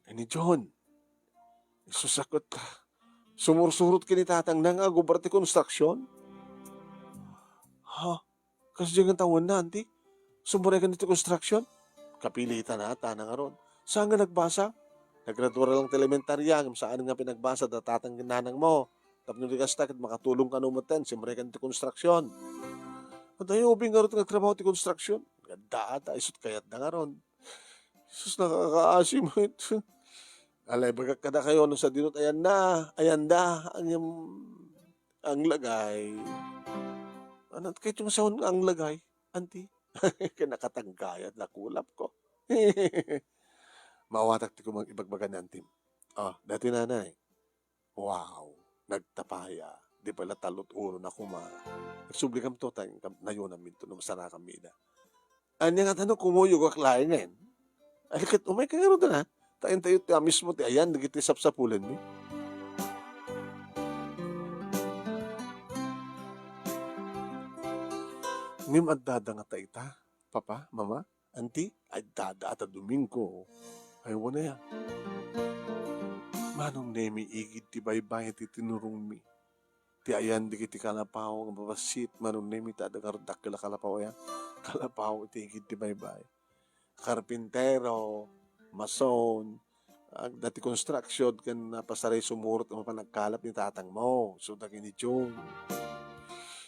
Ay, ni June. Isusakot ta. Sumursurot ken ni tatangna nga agubra ti konstruksyon. Ha? Kasdiay nga tawenna, auntie? Sumurek ken ti konstruksyon? Kapilitan a, ta nangruna. Saan nga nagbasa? Nagradua la lang ti elementarya, ngem saan nga pinagbasa da tatang ken nanangmo. Tapno di kasta, ket makatulong kano metten, simrek ken ti konstruksyon. Adayo ubing ngarud nga agtrabaho ti konstruksyon. Adda ata, isut kayatda ngarud. Sus, nakakaasi met. Ala, ibagak kadakayo no sadino ti ayanna, ayanda, ang, ang lagay. Ano, kay tumasaon nga ang lagay, auntie? Ken nakatanggayat, nakulapko. Maawatak ti kumang ibagbaga ni auntie. Ah, dati nanay. Wow, nagtapaya. Di pala talot ulo na kuma. Nagsubli kamto, ta nayonanminto, no masarakanmi ida. Ania nga tano, kumuyogak laengen. Ay, ket umay ka ngarud na. Ta intayo ti a mismo ti ayan, dagiti sapsapulenmi. Ngem addada ngata ita, papa, mama, auntie, addada ata Domingo. Ay, wen aya. Manong Nemi, igid ti baybay ti tinurongmi. Ti ayan dagiti kalapaw nga babassit, Manong Nemi, ta adda ngarud dakkel a kalapaw aya. Kalapaw iti igid ti baybay. Karpintero, mason, adda ti construction ken napasaray sumurot a mapan agkalap ni tatangmo. So, dagiti June.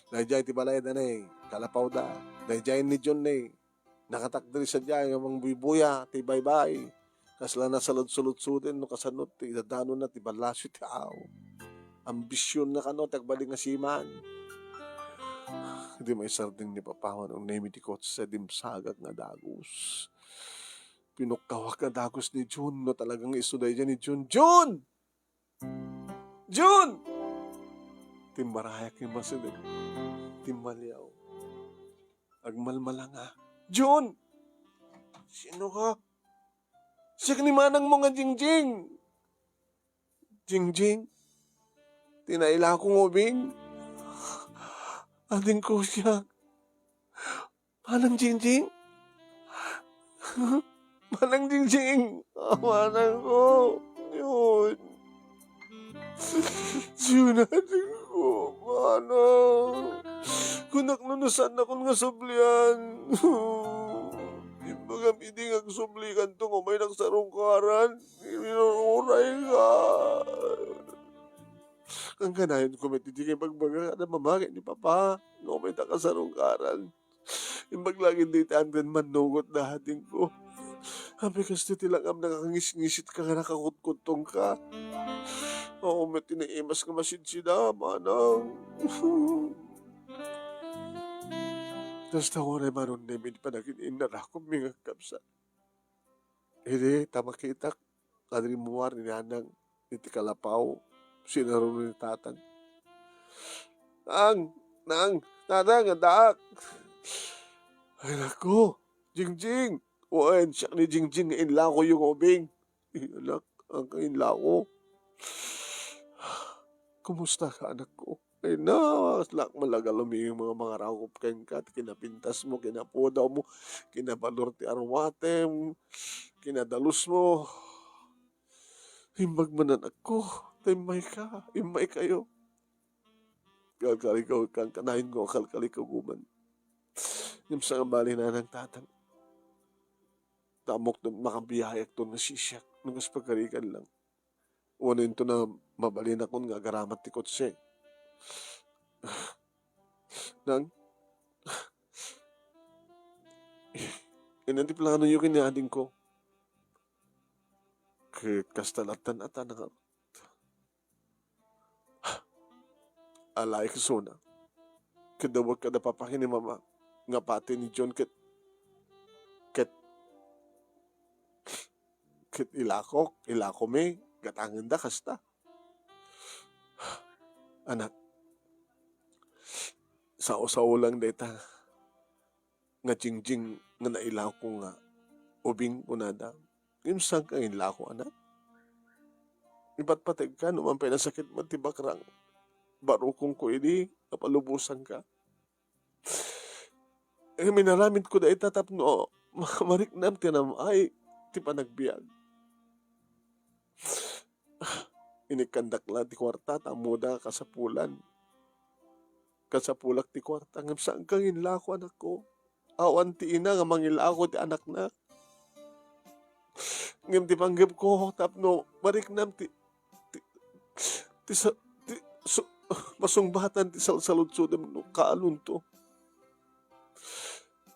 Daydiay ti balayda ne, kalapawda. Daydiay ni June ne, nakatakder sadiay nga mangbuybuya ti baybay. Kasla nasaludsuludsoden no kasano ti idadanonna ti ballasyo ti aw. Ambisionna kano ti agbalin nga siman. Idi maisardeng ni Papa Manong Nemi ti kotse, dimsagak nga dagus. Pinukkawak nga dagus ni June, no talaga nga isu daydiay ni June. June! June! Timmarayak nga masideg. Timmaliaw. Agmalmalanga. June! Sino ka? Siak ni manangmo nga Jingjing. Jingjing, ti nailako nga ubing. Adingko siak. Manang Jingjing? Manang Jingjing? Ah, manang ko. Yun. Yun, adingko. Manang. Kunak no, no saannakon nga sublian. Imbagam idi nga agsublikanto nga umaynak sa rungkaran. Inuray ka. Kangkanayon ko met iti kay pagbaga kada mamagay ni Papa. Nga umaynak sa rungkaran. Imbag lagi dita andan mannugot da adingko. Apay kasta ti langam, nakangisngisit ka nga nakakutkuttong ka. Oo, met ti naimas nga masidsida, manang. Kasta uray manong Nemi ti panagin-innarakom mi nga agkabsat. Idi ta makitak, kadrimuar ni Nanang iti kalapaw, sinaruno ni Tatang. Nang, Nang, Nanang, addaak. Ay, naku, Jingjing. Wen, siak ni Jingjing nga inlakoyo nga ubing. Eh, anak, ang inlako. Kumusta ka, anak ko? Ay, na, aslak malagalum yung mga mangarakop kenka, kinapintas mo, kinapudaw mo, kinabalor ti arwatem, kinadalus mo. Imbag man, anak ko, ta immay ka, immay kayo. Kalkalikaw, kangkanayon ko, kalkalikaw, guman. Ngem sa nga bali, Nanang, Tatang. Ta ammok no makabiyaheakton nga sisiak, no kas pagarigan lang. Wenno inton a mabalinakon nga agaramat ti kotse. Nang, ania ti planoyo ken ni adingko? Ket kasta latta a ta nangarud. Alaek isuna. Ket dawek kada papa ken ni mama nga pati ni John ket, ket, ket ilakok, ilakomi, gatangenda kasta. Anak, sao-sao lang dayta nga Jingjing nga nailako nga ubing, kunada. Ngem saan ka nga inlako, anak? Ipatpateg ka no man pay nasakit met ti bakrang. Barukongko idi nga palubosanka. Ngem inaramidko dayta tapno mariknam ti namnama ti panagbiag. Inikkandak la ti kuarta ta ammoda kasapulan. Kasapulak ti kuarta, ngem saan ka nga inlako, anakko. Awan ti ina nga mangilako ti anakna. Ngem ti panggepko tapno mariknam ti, ti, ti sa-, ti su-, masungbatan ti salsaludsodem no kaanonto.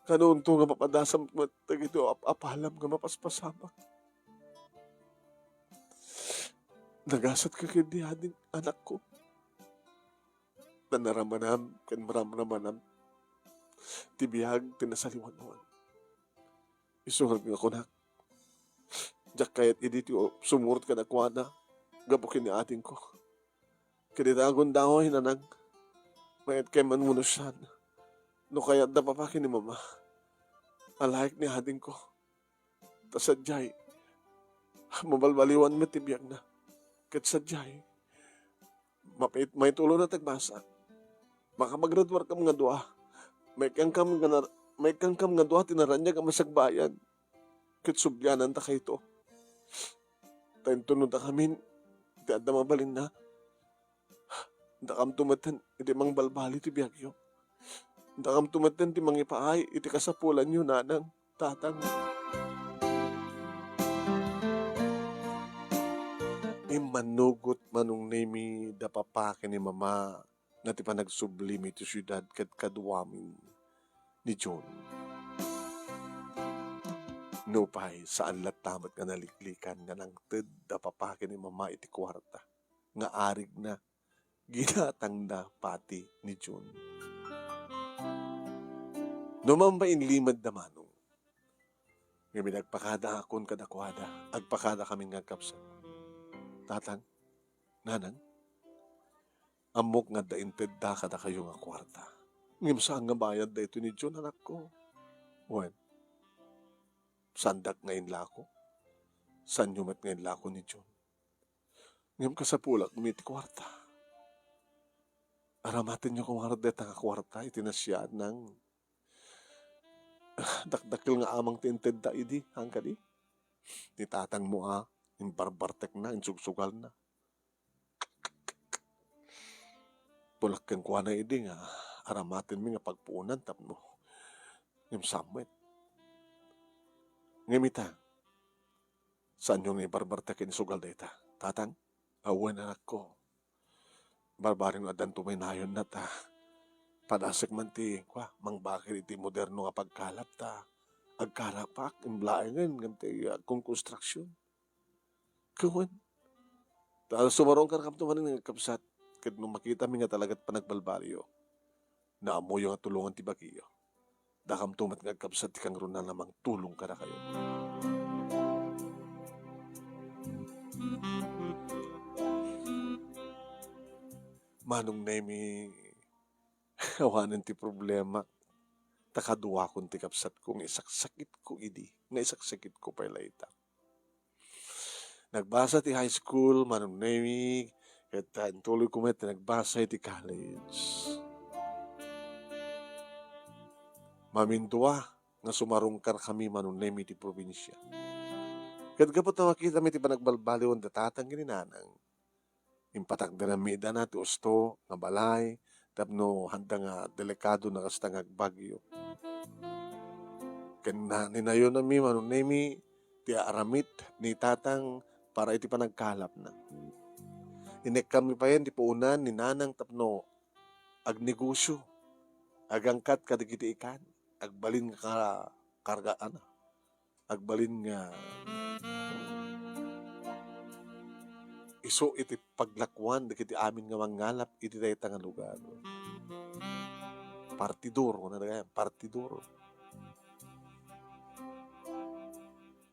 Kaanonto nga mapadasam met dagiti ap-apalam nga mapaspasamak. Nagasatka ketdi, ading, anakko. Ta naramanam ken maramramanam ti biag ti nasaliwanawan. Isu nga kunak, diak kayat idi ti sumurot kadakuada gapu ken ni adingko. Ket ita agundaway, Nanang, mayat kay man wenno saan. No kayat da papa ken ni mama, alaek ni adingko. Ta sadiay, mabalbaliwan met ti biagna. Ket sadiay, mapait-, maitulonak ti agbasa. Makapagraduarkam nga dua. Maikkankam nga nar-, maikkankam nga dua ti naraniag a masakbayan. Ket subliananta kayto. Ta inton no dakamin ti adda mabalinna, dakamto metten iti mangbalbaliw ti biagyo. Dakamto metten ti mangipaay iti kasapulanyo, Nanang, Tatang. Immannugot Manong Nemi da papa ken ni mama nga ti panagsublimi iti siudad kadkaduamin ni John. Nupay, saan latta met nga naliklikan nga nangted da papa ken ni mama iti kuarta nga arigna, ginatangna pati ni John. No mamba inlimed da manong, ngem nagpakada akon kadakuada, agpakada kami nga agkabsat. Tatang, Nanang, ammok nga adda intedda kadakayo nga kuarta. Ngem saan nga bayad daytoy ni John, anakko. Wen, saandak nga inlako. Saanyo met nga inlako ni John. Ngem kasapulak met ti kuarta. Aramatenyo koma ngarud dayta nga kuarta iti nasayaat. Dakdakkel nga amang ti intedda idi, haan kadi? Ni tatangmo a, imbarbartekna, insugsugalna. Pulak kenkuana idi nga aramatenmi nga pagpuonan tapno ngem saan met. Ngem ita, saanyo nga ibarbartek ken isugal dayta? Tatang, awan, anakko. Barbarino, addanto may nayonna ta padasek man ti, kua, mangbakid iti moderno nga pagkalap ta agkalapak, imblaengen ngem ti agkonkonstruksion. Ket wen, ta sumarungkarkamto manen nga agkabsat, ket no makitami nga talagat panagbalbaliw, naammoyo nga tulongan ti bagiyo. Dakamto met nga agkabsat ti kangrunaan a mangtulong kadakayo. Manong Nemi, awanen ti problema. Ta kaduakon ti kabsatko nga isaksakitko idi, nga isaksakitko pay layta. Nagbasa ti high school, Manong Nemi, ket, ah, intuloyko met ti nagbasa iti college. Mamindua nga sumarungkarkami, Manong Nemi, iti probinsia. Ket gapu ta makitami ti panagbalbaliwan da tatang ken ni nanang, impatakderanmi idana ti usto nga balay tapno haanda nga delikado no kasta nga agbagyo. Ken na-, ninayonanmi, Manong Nemi, ti aramid ni tatang para iti panagkalapna. Inekkanmi payen ti puonan ni nanang tapno agnegosio, agangkat kadagiti ikan, agbalin nga ka-, kargaan, agbalin nga isu iti paglakuan dagiti amin nga mangngalap iti dayta nga lugar. Partidor, kunana dagiti, partidor.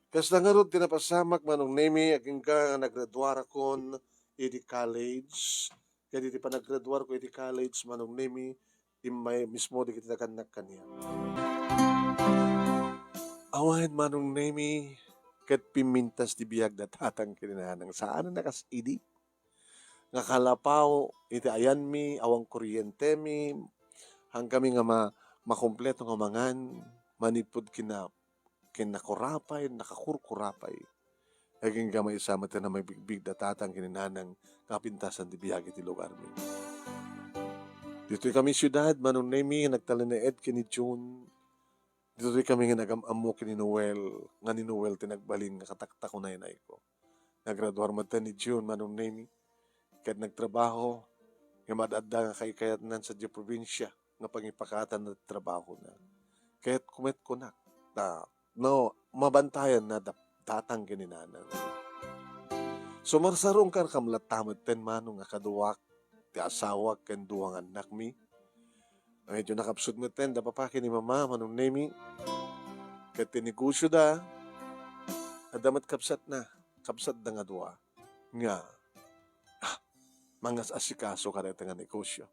Kasta ngarud ti napasamak, Manong Nemi, agingga nga nagraduarakon iti college. Ket iti panagraduarko iti college, Manong Nemi, immay mismo dagiti nagannak kaniak. Awan, Manong Nemi, ket pimmintas ti biag da tatang ken ni nanang. Saan a kas idi nga kalapaw iti ayanmi, awan kuryentemi, haankami nga ma-, makompleto nga mangan, manipud kina-, kinnakurapay, nakakurkurapay. Agingga maysa met ti namagbigbig da tatang ken ni nanang nga apintasan ti biag iti lugarmi. Ditoy kami siudad, Manong Nemi, nagtalinaed ken ni June. Ditoy kami nga nagam-ammo ken ni Noel, nga ni Noel ti nagbalin nga kataktakunaynayko. Nagraduar met ni June, Manong Nemi, ket nagtrabaho, ngem ad-adda nga kaikayatnan sadiay probinsia nga pangipakatanna ti trabahona. Kayatko met kunak, ta, no, mabantayanna da-, tatang ken ni nanang. Sumarsarungkarkam latta metten, Manong, a kaduak, ti asawak ken dua nga annakmi. Medyo nakapsut metten da papa ken ni mama, Manong Nemi. Ket ti negosioda, adda met kabsatna, kabsatda nga dua nga, ah, mangas-asikaso kadayta nga negosio.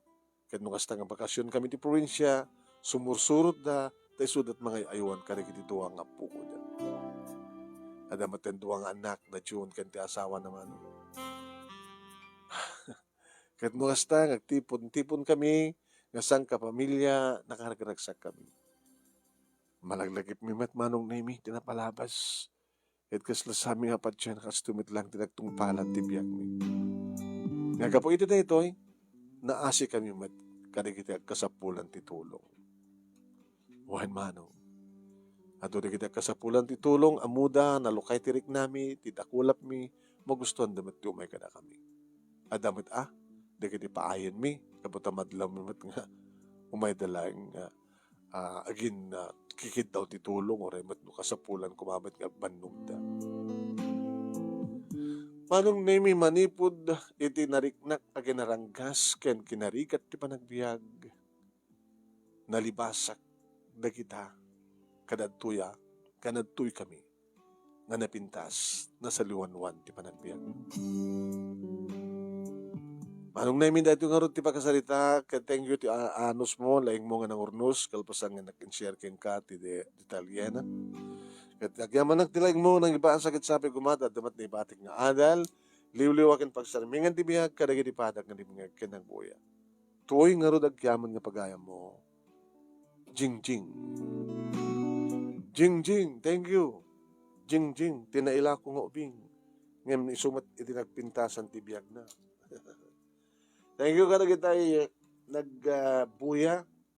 Ket no kasta nga bakasionkami ti probinsia, sumursurotda, ta isuda ti mangay-aywan kadagiti dua nga appokoda. Adda metten dua nga annak, da June ken ti asawana, Manong. Ket no kasta nga agtipon-tiponkami nga sangkapamilya, nakaragsakkami. Malaglagipmi met, Manong Nemi, ti napalabas. Ket kasla sami nga patien, kasto met laeng ti nagtungpalan ti biagmi. Nga gapu iti daytoy, naasikami met kadagiti agkasapulan ti tulong. Wen, Manong, adu dagiti agkasapulan ti tulong, ammoda, nalukay ti riknami, ti dakulapmi, magustuanda met ti umay kadakami. Adda met a dagiti paayenmi, gapu ta madlawmi met nga umayda laeng nga, ah, agin, ah, kikiddaw ti tulong, uray met no kasapulan koma met nga agbannogda. Manong Nemi, manipud iti nariknak a kinaranggas ken kinarigat ti panagbiag, nalibasak dagita, kadadtoya, kadadtoy kami nga napintas, nasaliwanwan ti panagbiag. Manong Nemi, daytoy ngarud ti pakasaritak, ket thank you ti a-, anusmo, laingmo nga nangurnos, kalpasan nga nag-share kenka ti de-, detalyena. Ket agyamanak ti laingmo, nangibasa ket sapay koma, adda met naibatik nga adal, Liwliwa ken pagsarmingan ti biag kadagiti padak nga dimngeg ken nagbuya. Tuy ngarud agyaman nga pagayammo, Jingjing. Jingjing, thank you. Jingjing, ti nailako nga ubing. Ngem isu met iti nagpintasan ti biagna. Thank you kadagitay nag, ah, buya.